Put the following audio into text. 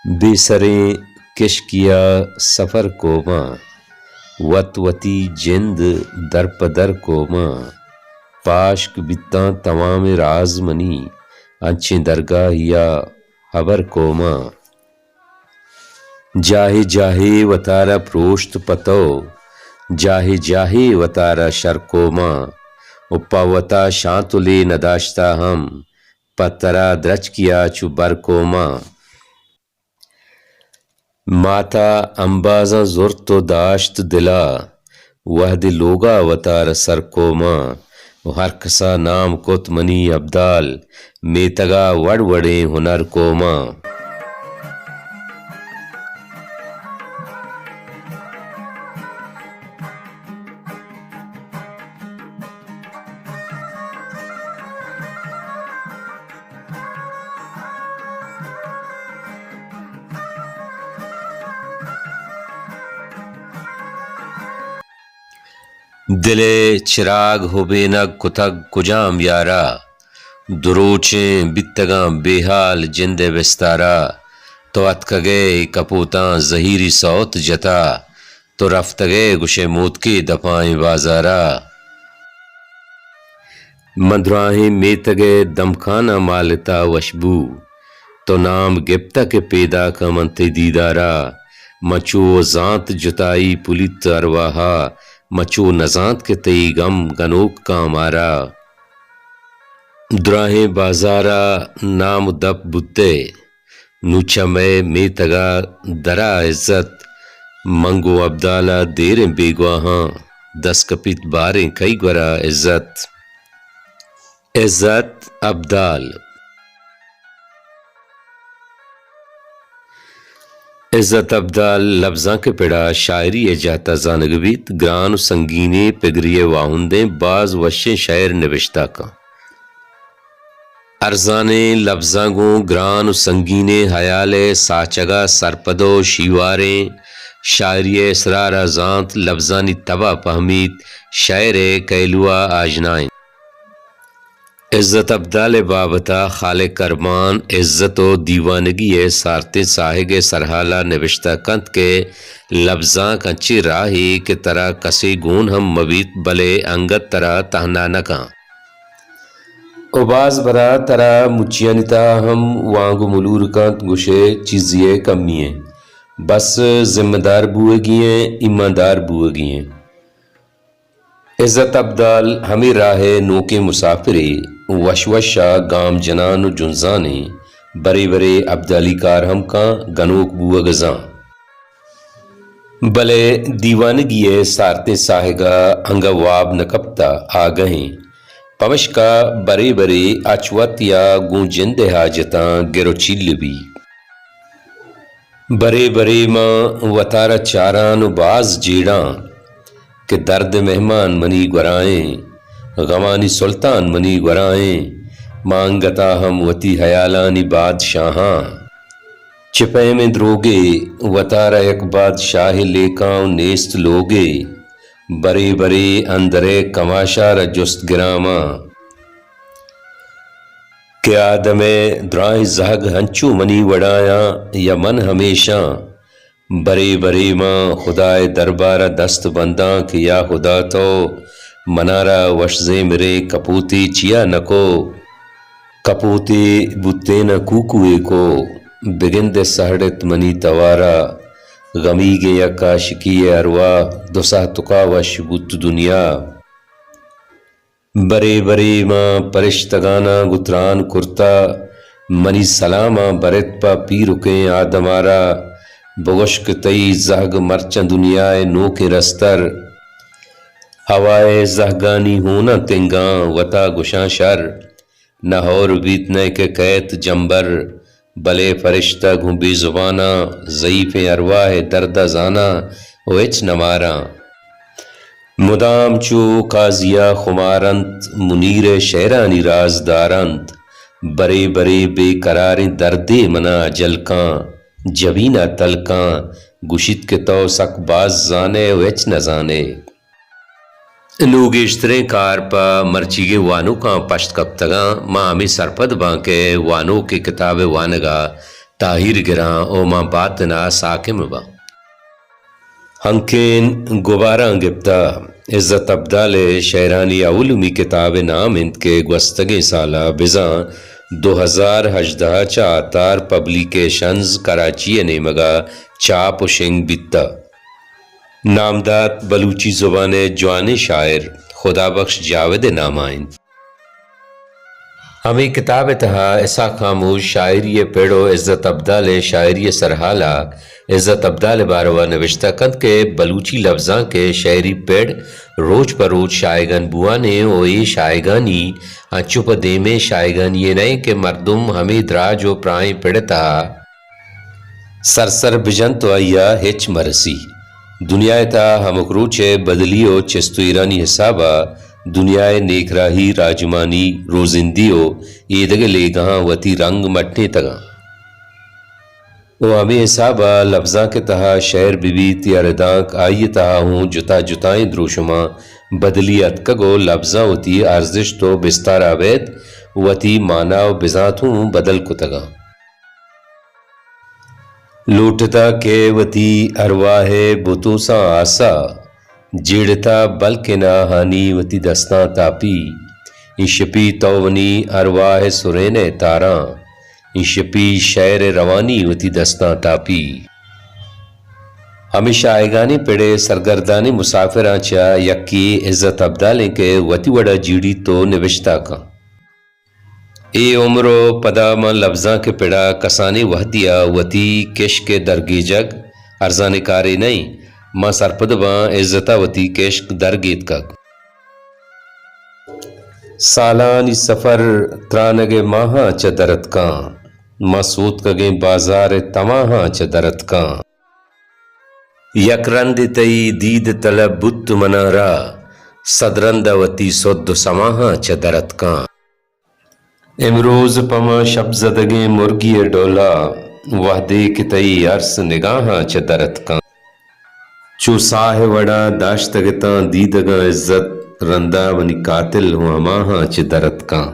بے سریں کشکیا سفر کوماں، وت وتی جند در پہ در کوماں۔ پاشک بیتاں توامیں راز منی، انچیں درگاہیا ہبر کوماں۔ جاہے جاہے وتارا پروشت پہ تو، جاہے جاہے وتارا شر کوماں۔ و پہ وتا شانتلے نداشتا ہم، پہ ترا درچکیا چو بر کوماں۔ ماتا امبازاں زرت و داشت دلا، وہدے لوگا وتارا سر کوماں۔ و ہر کسا نام کت منی ابدال، میتگا وڑ وڑیں ہنر کوماں۔ دل ءِ چراگ ہبینگ کتگ کجام یارا؟ دو روچیں بیتگاں بے ہال جند ءِ بستارا۔ تو اتکگ ئے کپوتاں زہیری سوت جتا، تو رفتگ ئے گوش ئے موتکے دپائیں بازارا۔ من دراہیں میتگ ءِ دمکاناں مالتا وشبو، تو نام گپتہ کہ پیداکاں من تئی دیدارا۔ من چو زانت جتائی پلیت ارواہا، من چو نزانت کہ تئی گم گنوک کاں مارا۔ دراہیں بازارا نام و دپ بوتئے، نوں چہ مئے میتگا درا عزت۔ من گوں ابدالا دیریں بیگواہاں، دست کپیت باریں کئی گورا عزت۔ عزت ابدال۔ عزت ابدال لبزانک ءِ پڑا شاعری ءِ جہتا زانگ بیت، گران و سنگینیں پگری ءِ واہندیں باز وشیں شئیر نبشتہ کن۔ ارزانیں لبزاں گوں گران و سنگینیں ہیال ءِ ساچگا سرپد و شیواریں شاعری ءِ اسرارا زانت، لبزانی تبا پہمیت، شئیر ءِ کہلوا آژنائیں۔ عزت ابدال ءِ بابتا خالق ارمان عزت و دیوانگی ءِ سارتیں ساہگ ءِ سرحالا نبشتہ کنت کہ لبزانک انچیں راہے کہ ترا کسے گون ہم مہ بیت، بلے انگت ترا تہنا نہ کن۔ و باز برا ترا مچیانی تہا ہم وانگ و ملور کنت، گوشئے چیزے ءِ کمی ایں، بس ذمہ دار بوئگی ایں، ایماندار بوئگی ایں۔ عزت ابدال ہمے راہ ءِ نوکیں مسافرے، وش وش ءَ گام جنان و جنزانیں، برے برے ابدالی کار ہم کاں، گنوک بوگ ءَ زان۔ بلے دیوانگی ءِ سارتیں ساہگ ءَ انگہ واب نہ کپتہ، آگہیں۔ پمشکا برے برے اچ وت یا گوں جند ءِ حاجتاں گر و چیل بی۔ برے برے من وتارا چاراں و باز جیڑاں کہ درد مہمان منی گورائیں، غمانی سلطان منی گورائیں، من انگتا ہم وتی ہیالانی بادشاہاں۔ چہ پیمیں دروگے وتارا یک بادشاہے لیکاں و نیست لوگے، برے برے اندرے کماشارا جست گراں من۔ کہ آدم ءِ دراہیں زہگ ہنچو منی وڑایاں یا من ہمیشاں، برے برے من خدا ءِ دربار ءَ دست بنداں کہ یا خدا تو منارا وش زیمریں کپوتے چیا نکو؟ کپوتے بوتین ءَ کوکوے کو، بگندئے سہڑت منی توارا، غمیگیں یک عاشقی ءِ ارواہ دو ساہتکا وش بوت دنیا۔ برے برے ماں پرشتگاناں گوں تران کرتہ، منی سلاماں برت پہ پیرکیں آدمارا، بگوش کہ تئی زہگ مرچاں دنیا ءِ نوکیں رستر۔ ہوا ءِ زہگانی ہوناں تنگاں وتا گوشاں شر، نہ ہور بیت نئیکہ کئیت جمبر۔ بلے فرشتہ گوں بے زباناں، ضعیفیں ارواہ ءِ درد ءَ زاناں و ہچ نہ ماراں۔ مدام چو قاضی ءَ خمار انت، منیر ءِ شعرانی راز دار انت۔ برے برے بے قراریں دردے منا اجل کاں، جبین ءَ تل کاں، گوشیت کہ تو سک باز زانئے و ہچ نہ زانئے۔ نوں گیشتریں کار پہ مرچیگیں وانوکاں پشت کپتگاں۔ ما ہمے سرپد باں کہ وانوک اے کتاب ءِ وانگ ءَ تاہیر گراں و ماں باتن ء ساکم باں۔ ہنکین گباراں گپتہ۔ عزت ابدال ء شئیرانی اولمی کتاب ء نام انت کہ گوستگیں سال ء بزاں دو ہزار ہژدہ ء چہ آتار پبلیکیشنز کراچی ء نیمگ ء چاپ و شنگ بیتہ۔ نامدات بلوچی زبان ء جوانیں شاعر خدا بخش جاوید ء نام ء انت۔ ہمے کتاب ء تہا اسحاق خاموش شاعری ء پڑ و عزت ابدال ء شاعری ء سرحال ء عزت ابدال ء باروا نبشتہ کنت کہ بلوچی لبزانک ء شعری پڑ روچ پہ روچ شائگان بوان ء و اے شائگانی انچو پہ دیمیں شائگانی ء نئے کہ مردم ہمے دراج و پراہیں پڑ ء تہا سر سر بجنت و آئی ء ہچ مرسی۔ دنیا ء تہا ہمک روچ ء بدلی و چست و ایرانی حساب ء دنیا ء نیکراہی، راجمانی، روزندی و ایدگہ لیگہاں وتی رنگ مٹینتگاں۔ و ہمے حساب ء لبزانک ء تہا شعر بہ بیت یا ردانک، آئی ء تہا ہوں جتا جتائیں دروشماں بدلی اتکگ و لبزاں وتی ارزشت و بستار ء ابید وتی مانا و بزانت ہوں بدل کتگاں۔ لوٹتا کہ وتی ارواہ ء بتوساں آسا، جیڑتا بلکن آہانی وتی دستاں تاپی۔ ایں شپی تو منی ارواہ ء سرین ء تاراں، ایں شپی شئیر ء روانی وتی دستاں تاپی۔ ہمے شائگانی پڑ ء سرگردانی مسافراں چہ یکے عزت ابدالیں کہ وتی وڑا جیڑیت و نبشتہ کن۔ اے عمر و پدا من لبزانک ء پڑا کسانیں وہدیا وتی کشک ء درگیجگ ارزانیں کارے نہ انت۔ من سرپد باں عزت ء وتی کشک درگیتکگ۔ سالانی سفر ترانگ ء ماہاں چہ در اتکاں، من سوتکگیں بازار ء تماہاں چہ در اتکاں۔ یک رندے تئی دید طلب بوت منارا، صد رند ء وتی سد و سماہاں چہ در اتکاں۔ امروز پہ من شپ زدگیں مرگی ء ڈولا، وہدے کہ تئی ارس نگاہاں چہ در اتکاں۔ چو ساہ ء وڑا داشتگ اتاں دیدگاں عزت، رندا منی قاتل ہوں ہماہاں چہ در اتکاں۔